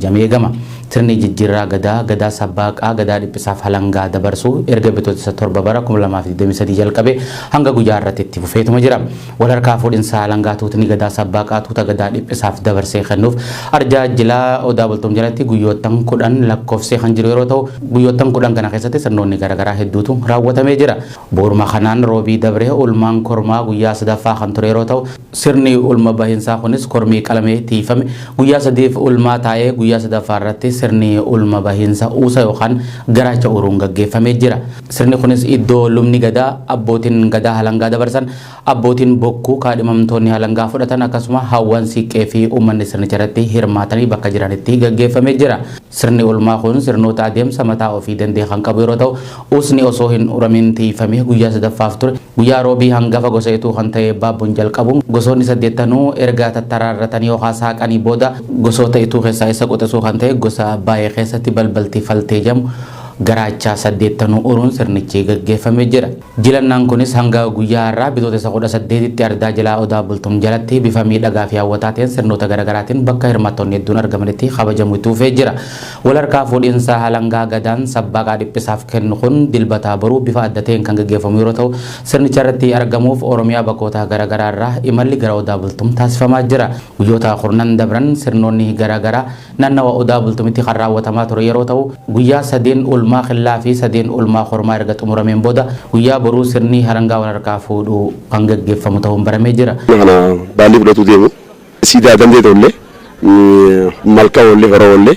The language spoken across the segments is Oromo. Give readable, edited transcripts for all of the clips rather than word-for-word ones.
jedhamee eegama. Sirni jijjiirraa Gadaa, Gadaa Sabbaaqaa, Gadaa Dhiphisaaf Halangaa dabarsuu erga Bitootessa 7 bara 2023 jalqabee hanga guyyaa har'atti itti fufeetuma jira. Wal harkaa fuudhinsa Halangaa tuutni Gadaa Sabbaaqaa tuuta Gadaa Dhiphisaaf dabarsee kennuuf arjaa jilaa Odaa Bultum jalatti guyyoottan 10 lakkoofsee kan jiru yeroo ta'u, guyyoottan 10 kana keessatti sirnoonni garaagaraa hedduutu raawwatamee jira. Bu'uuruma kanaan Roobii dabre ulmaan kormaa guyyaa sadaffaa kan ture yeroo ta'u, sirni ulma bahinsaa kunis kormii qalamee tiiyfame guyyaa sadiif ulmaa taa'ee guyyaa sadaffaa irratti sirni ulma bahinsa uusa yookaan garaacha uruun gaggeeffamee jira. Sirni kunis iddoo lubni Gadaa, abbootiin Gadaa halangaa dabarsan, abbootiin Bokkuu kaadhimamtoonni halangaa fudhatan akkasuma hawwan siiqqee fi uummanni sirnicha irratti hirmaatanii bakka jiranitti gaggeeffamee jira. Sirni ulmaa kun sirnoota adeemsa mataa ofii danda'e kan qabu yeroo ta'u, uusni osoo hin uramin tiiyfamee guyyaa sadaffaaf ture. Guyyaa Roobii hangafa gosa Ituu kan ta'e Baabboon jalqabuun gosoonni saddeettanuu erga tattaraarratanii yookaan saaqanii booda gosoota Ituu keessaa isa quxisuu kan ta'e gosa Baayee keessatti balbalti Faltee jedhamu garaacha saddeettanuu uruun sirnichi gaggeeffamee jira. Jilannaan kunis hanga guyyaa har'aa Bitootessa 18tti Ardaa Jilaa Odaa Bultum jalatti bifa miidhagaa fi hawwataa ta'een sirnoota garaagaraatiin bakka hirmaattonni hedduun argamanitti kabajamu itti fufee jira. Wal harkaa fuudhinsa halangaa Gadaan Sabbaaqaa Dhiphisaaf kennu kun Dilbata boruu bifa adda ta'een kan gaggeeffamu yeroo ta'u, sirnicha irratti argamuuf Oromiyaa bakkoota garaagaraa irraa imalli gara Odaa Bultum taasifamaa jira. Guyyoota kurnan dabran sirnoonni garaagaraa naannawa Odaa Bultumitti kan raawwatamaa ture yeroo ta'u, guyyaa sadeen ulmaa killaa fi sadeen ulmaa kormaa erga xumurameen booda guyyaa boruu sirni halangaa wal harkaa fuudhuu kan gaggeeffamu ta'uun baramee jira. Kana baallii fudhatuu deemu. Siidaa dandee tollee malka oollee hora oollee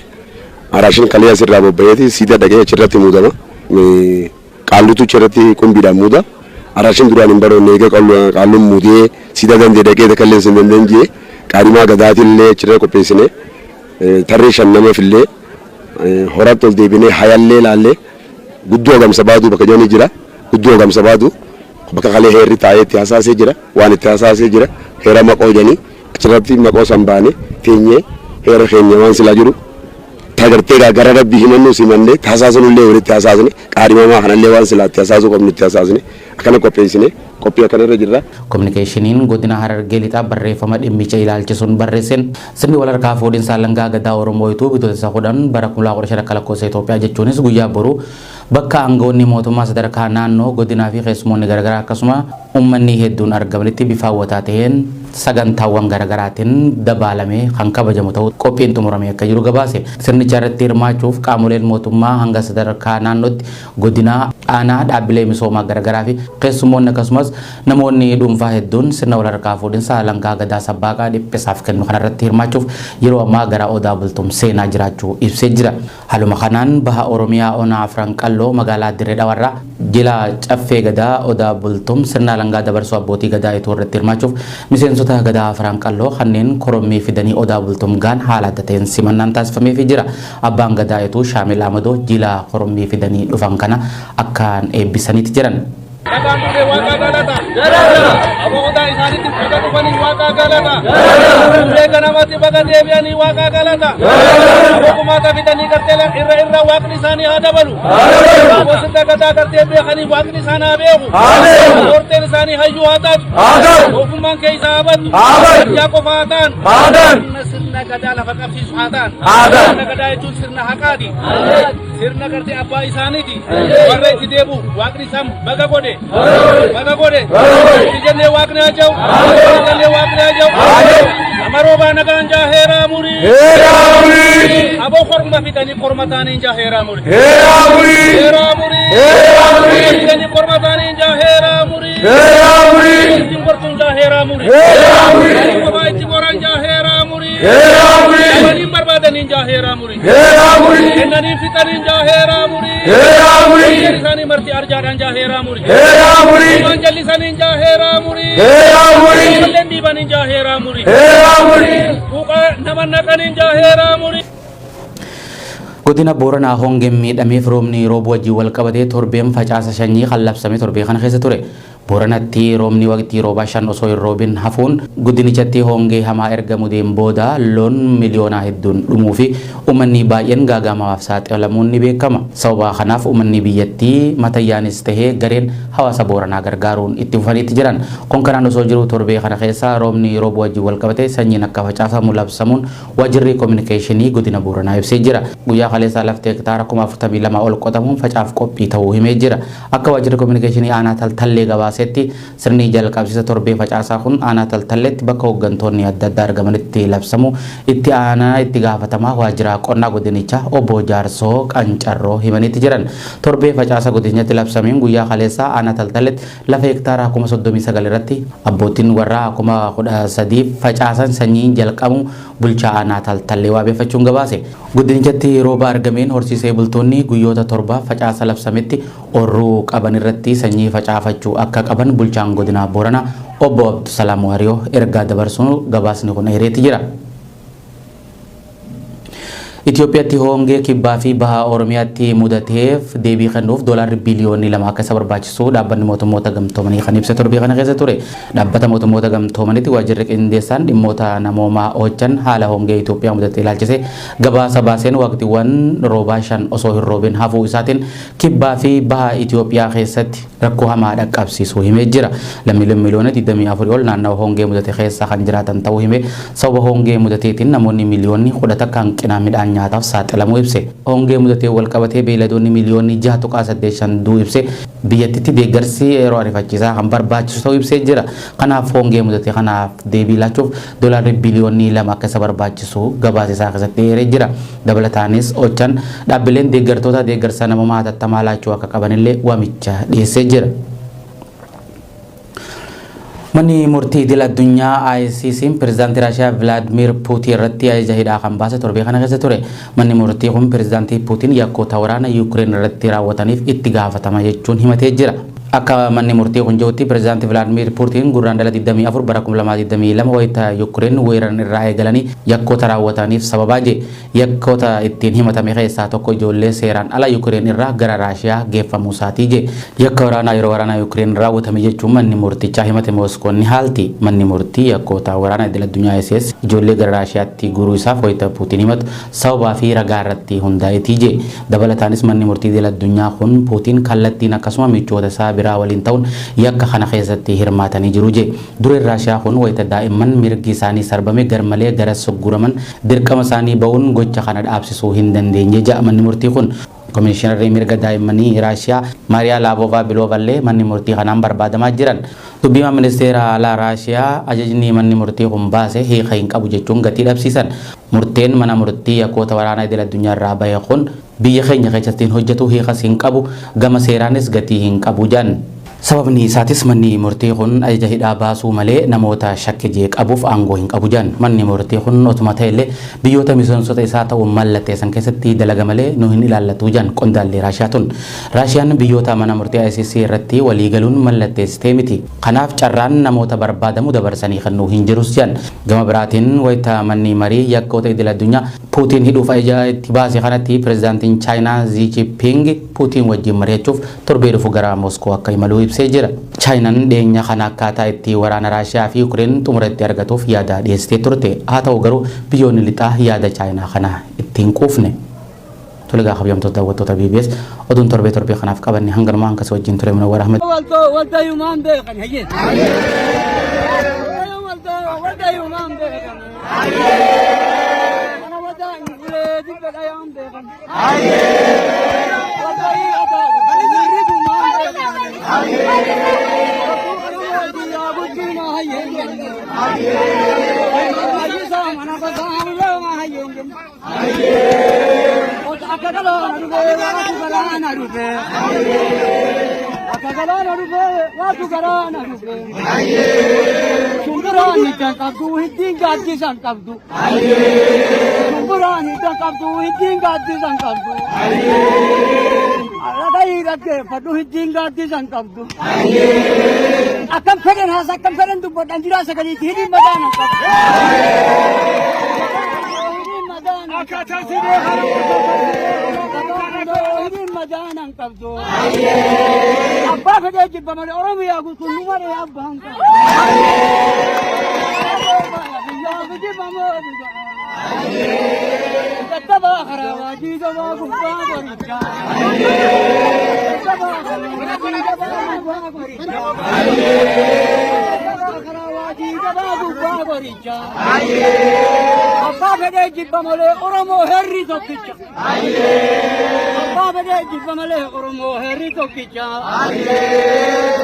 araashin kalee asirraa bobba'eeti siidaa dhaqee achirratti muudama. Qaalluutu achirratti qumbiidhaan muuda. Araashin duraan hin baroonne eega qaalluun muudee siidaa dandee dhaqee takallee sin dandeen jee qaadhimaa gadaatillee achirra qopheessine tarree shan nama fillee horatti ol deebinee hayallee laallee guddoo hagamsa baaduu bakka jedhanii jira. Guddoo hagamsa baaduu bakka kalee heerri taa'ee itti hasaasee jira. Waan itti hasaasee jira. Heera maqoo jedhanii achirratti maqoo san baane teenyee heera keenya waan silaa jiru tagartee gaa gara rabbii himannus himannee tasaasanullee walitti hasaasne qaadhimamaa kanallee waan silaa itti hasaasuu qabnu itti hasaasne akkana qopheessine qophii akkanarra jirra. Kominikeeshiniin Godina Harargee Lixaa barreeffama dhimmicha ilaalchisuun barreesseen sirni walharkaa fuudhinsa alangaa Gadaa Oromoo Ituu Bitootessa 10 bara 2015 akka lakkoofsa Itoophiyaa jechuunis guyyaa boruu bakka aangawoonni mootummaa sadarkaa naannoo, godinaa fi keessumoonni garagaraa akkasuma ummanni hedduun argamanitti bifa hawwataa taheen sagantaawwan garagaraatiin dabaalamee kan kabajamu ta'uu qophiin xumuramee akka jiru gabaase. Sirnicha irratti hirmaachuuf qaamoleen mootummaa hanga sadarkaa naannootti, godinaa, aanaa, dhaabbilee misoomaa garagaraa fi keessummoonni akkasumas namoonni dhuunfaa hedduun sirna walharkaa fuudhinsa alangaa Gadaa Sabbaaqaa dhiphisaaf kennu kanarratti hirmaachuuf yeroo ammaa gara Odaa Bultum seenaa jiraachuu ibsee jira. Haaluma kanaan Baha Oromiyaa Ona Afran Qalloo magaalaa Dirree Dhawaarraa jila Caffee Gadaa Odaa Bultum sirna alangaa dabarsuu abbootii Gadaa Ituu irratti hirmaachuuf miseensota Gadaa Afran Qalloo kanneen korommii fidanii Odaa Bultum gahan haala adda ta'een simannaan taasifameefii jira. Abbaan Gadaa Ituu Shaamil Amadoo jila korommii fidanii dhufan kana akkaan eebbisaniiti jiran. Nagaan dhufee waaqaa galata. Abootaa isaanitti baga dhufanii waaqaa galata. Dhufee ganamatti baga deebi'anii waaqaa galata. Aboo kumaata fidanii gartee irra irra waaqni isaanii haa dabalu. Aboo sirna gadaa gartee beekanii waaqni isaan haa beeku. Horteen isaanii hayyuu haa taatu. Mootummaan keessa haa baddu. Biyyaa qofa haa ta'an. Sirna sirna gadaa lafa qabsiisu haa ta'an. Sirna gadaa jechuun sirna haqaati. Sirna gartee abbaa isaaniiti. Warra itti deebi'u waaqni isaan baga godhe. Baga godhe. Itti jennee waaqni haa ja'u. Itti jennee waaqni haa ja'u. Nama roobaa nagaan jaa heeraa murii. Heeraa murii. Aboo korma fidanii korma taaniin jaa heeraa murii. Heeraa murii. Heeraa murii. Heeraa murii. Fidanii korma taaniin jaa heeraa murii. Heeraa murii. Ittiin gortuun jaa heeraa murii. Heeraa murii. Kophaa itti goran jaa heeraa murii. Heeraa murii. Waliin barbaadaniin jaa heeraa murii. Heeraa murii. Kennanii fixaniin jaa heeraa murii. Heeraa murii. Isaanii marti arjaadhaan jaa heeraa murii. Heeraa murii. Waan jallisaniin jaa heeraa murii. Heeraa murii. Ijoolleen dhiibaniin jaa heeraa murii. Heeraa murii. Quuqaa nama naqaniin jaa heeraa murii. Godina Booranaa hongeen miidhameef roobni roobuu wajjin wal qabatee torbeen facaasa sanyii kan labsame torbee kana keessa ture. Booranatti roobni waqtii roobaa 5 osoo hin roobin hafuun guddinichatti hongee hamaa erga mudeen booda loon miliyoonaa hedduun dhumuu fi uummanni baay'een gaaga'amaaf saaxilamuun ni beekama. Sababa kanaaf uummanni biyyattii matayyaanis tahee gareen hawaasa Booranaa gargaaruun itti fufaniitti jiran. Kun kanaan osoo jiruu torbee kana keessa roobni roobuu wajjin walqabatee sanyiin akka facaafamu labsamuun Waajjirri Kominikeeshinii Godina Booranaa ibsee jira. Guyyaa kaleessaa lafti hektaara 42,000 ol qotamuun facaaf qophii ta'uu himee jira. Akka Waajjirri Kominikeeshinii Aanaa Taltallee gabaasetti, sirni jalqabsiisa torbee facaasaa kun Aanaa Taltalleetti bakka hoggantoonni adda addaa argamanitti labsamuu Itti Aanaa Itti Gaafatamaa Waajjira Qonnaa Godinichaa Obbo Jaarsoo Qancarroo himaniitti jiran. Torbee facaasa godinichatti labsameen guyyaa kaleessaa Aanaa Taltalleetti lafa hektaara 39,000 irratti abbootiin warraa 13,000 facaasan sanyiin jalqabuu bulchaa aanaa Taltallee waabeeffachuun gabaase. Godinichatti rooba argameen horsiisee bultoonni guyyoota torbaaf facaasa labsametti oorruu qaban irratti sanyii facaafachuu akka qaban bulchaan godinaa Booranaa obbo Abdusalaam Waariyoo ergaa dabarsuu gabaasni kun eereeti jira. Itoophiyaatti hongee kibbaa fi baha Oromiyaatti mudateef deebii kennuuf doolaarri biliyoonni 2 akka isa barbaachisu dhaabbanni mootummoota gamtoomanii kan ibse torbee kana keessa ture. Dhaabbata mootummoota gamtoomanitti waajjirri qindeessaan dhimmoota namoomaa OCHAn haala hongee Itoophiyaa mudate ilaalchisee gabaasa baaseen waqtiiwwan roobaa 5 osoo hin roobin hafuu isaatiin kibbaa fi baha Itoophiyaa keessatti rakkoo hamaa dhaqqabsiisuu himee jira. Lammiileen miliyoona 24 ol naannawa hongee mudate keessa kan jiraatan ta'uu himee, sababa hongee mudateetiin namoonni miliyoonni 11 hanqina midhaan nyaataaf saaxilamuu ibse. Hongee mudateen walqabatee beeyladoonni miliyoonni 6.85 du'uu ibsee, biyyattitti deeggarsi yeroo ariifachiisaa kan barbaachisu ta'uu ibsee jira. Kanaaf hongee mudate kanaaf deebii laachuuf Doolaarri biliyoonni 2 akka isa barbaachisu gabaasa isaa keessatti eeree jira. Dabalataanis OCHAn dhaabbileen deeggartoota deeggarsa namoomaa hatattamaa laachuu akka qabanillee waamicha dhiyeessee jira. Manni murtii idil addunyaa ICC'n pirezidaantii Raashiyaa Vilaadmiir Puutiin irratti ajaja hidhaa kan baase torbee kana keessa ture. Manni murtii kun pirezidaantii Puutiin yakkoota waraana Yuukireen irratti raawwataniif itti gaafatama jechuun himatee jira. Akka manni murtii kun jedhutti Pirezidaanti Vilaadmiir Puutiin Gurraandhala 24 bara 2022 wayita Yuukireen weeraran irraa eegalanii yakkoota raawwataniif sababaa jedhe. Yakkoota ittiin himatame keessaa tokko ijoollee seeraan ala Yuukireen irraa gara Raashiyaa geeffamuusaatii jedhe. Yakka waraanaa yeroo waraana Yuukireen raawwatame jechuun manni murtichaa himate Mooskoon ni haalti. Manni murtii yakkoota waraana idil addunyaa ICS ijoollee gara Raashiyaatti guuruu isaaf wayita Puutiin himatu sababaa fi ragaa irratti hundaa'eeti jedhe. Dabalataanis manni murtii idil addunyaa kun Puutiin kallattiin akkasuma michoota isaa biraa waliin ta'uun yakka kana keessatti hirmaatanii jiru jedhe. Dureen Raashiyaa kun wayita daa'imman mirgi isaanii sarbame garmalee garas sugguraman dirqama isaanii ba'uun gocha kana dhaabsisuu hin dandeenye jedha manni murtii kun. Komishinarri mirga daa'immanii Raashiyaa Maariyaa Laavovaa Biloovallee manni murtii kanaan barbaadamaa jiran. Dubbi himaan ministeera alaa Raashiyaa ajajni manni murtii kun baase hiika hin qabu jechuun gatii dhabsiisan. Murteen mana murtii yakkoota waraanaa idil addunyaa irraa bahe kun biyya keenya keessatti hin hojjetu, hiikas hin qabu, gama seeraanis gatii hin qabu jedhan. Sababni isaatis manni murtii kun ajaja hidhaa baasuu malee namoota shakke jee qabuuf aangoo hin qabu jedhan. Manni murtii kun otuma ta'ellee biyyoota miseensota isaa ta'uun mallatteessan keessatti dalaga malee nu hin ilaallatu jedhan qondaalli Raashiyaa tun. Raashiyaan biyyoota mana murtii ICC irratti waliigaluun mallatteessitee miti. Kanaaf carraan namoota barbaadamu dabarsanii kennuu hin jirus jedhan. Gama biraatiin wayita manni marii yakkoota idil addunyaa Puutiin hidhuuf ajaja itti baase kanatti pirezidaantiin Chaayinaa Zii Jiinpiing Puutiin wajjin mari'achuuf torbee dhufu gara Moskoo akka imalu ibsee jira. Chaayinaan dhiyeenya kana akkaataa itti waraana Raashiyaa fi Yukireen xumura itti argatuuf yaada dhiyeessitee turte. Haa ta'u garuu biyyoonni lixaa yaada Chaayinaa kana itti hin quufne. Tole egaa kabajamtoota daawwattoota BBS oduun torbee torbee kanaaf qabanne hanganumaa hanga si wajjin ture Munawwar Ahmed. Waldayumaan beekan hayyee. Waldayumaan beekan. Mana wadaa hin fulee dibba dhayaan beekan. Waldayii adaa hirribumaan beekan. Oromoo guddina hayyee. Ayyisaa mana basaa ulama hayyee. Akka galaana dhufee waatu galaana dhufee. Akka galaana dhufee waatu galaana dhufee. Shumbiraan hidda qabdu hiddiin gaaddisan qabdu. Shumbiraan hidda qabdu hiddiin gaaddisan qabdu. Dhagahii dhaggeeffadhu hiddiin gaaddisan qabdu. Akkam fedhan haasa akkam fedhan dubbadhan jiraa sagaliitti hidhiin madaana qabdu. Hidhiin madaana hidhiin madaana qabdu. Abbaa Abbaa fedhee jibba malee Oromiyaa guutuun nu malee abbaan qaba. Biyyaa fi jibba moo dhugaa. Dadhabaa karaa waajii gabaa gubbaa qorichaa. Dadhabaa karaa waajii gabaa gubbaa qorichaa. Dadhabaa karaa waajii gabaa gubbaa qorichaa. Abbaa fedhee jibba malee Oromoo herri tokkicha. Abbaa fedhee jibba malee Oromoo herri tokkicha.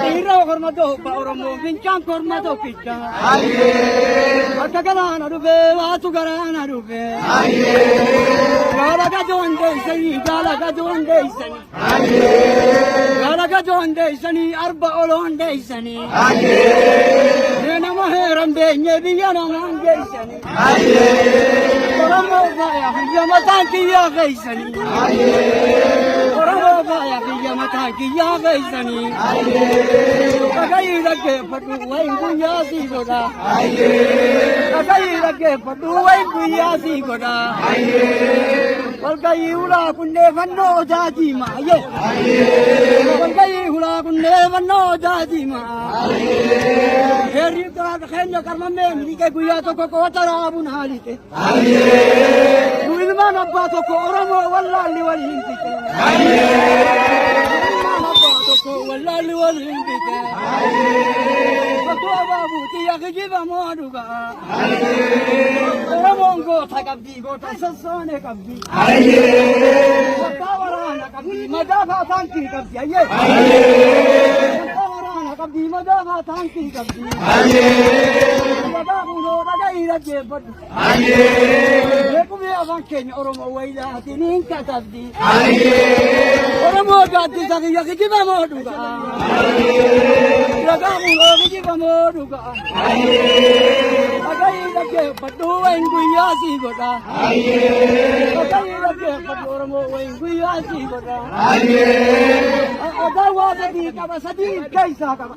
Dhiiroo korma doobba Oromoo fincaan korma tokkicha. Akka galaana dhufee waatu garaana dhufee. Gaala gadoon deessanii gaala gadoon deessanii. Gaala gadoon deessanii arba oloon deessanii. Mee nama heeran beenyee biyya namaan geessanii. Oromoo faaya biyya mataan kiyyaa geessanii. Oromoo faaya biyya mataan kiyyaa geessanii. Dhagayii dhaggeeffadhu wayin guyyaa sii godha. Dhagayii dhaggeeffadhu wayin guyyaa sii godha. Walgayii hulaa kunnee fannoo odaa diimaa. Walgayii hulaa kunnee fannoo odaa diimaa. Heerri keenya qarmammee miliqee guyyaa tokko qoota raabuun haaliqe. Nu ilmaan abbaa tokko Oromoo wallaalli waliin fixe. Ilmaan abbaa tokko wallaalli waliin fixe. Bakka abaabuu xiyya kijiba moo dhugaa. Oromoon goota qabdi goota sassaane qabdi. Bakka waraana qabdi madaafaa taankii qabdi. Bakka waraana qabdi madaafaa taankii qabdi. Lagaa fuuloo dhaga'ii dhaggeeffadhu. Beekumee afaan keenya Oromoo wayilaatiin hin katabdi. Oromoo gaaddisa kiyya kijiba moo dhugaa. Lagaa fuuloo kijiba moo dhugaa. Dhaga'ii dhaggeeffadhu wayin guyyaa sii godha. Dhaga'ii dhaggeeffadhu Oromoo wayin guyyaa sii godha. Odaa waa sadii qaba sadii keessaa qaba.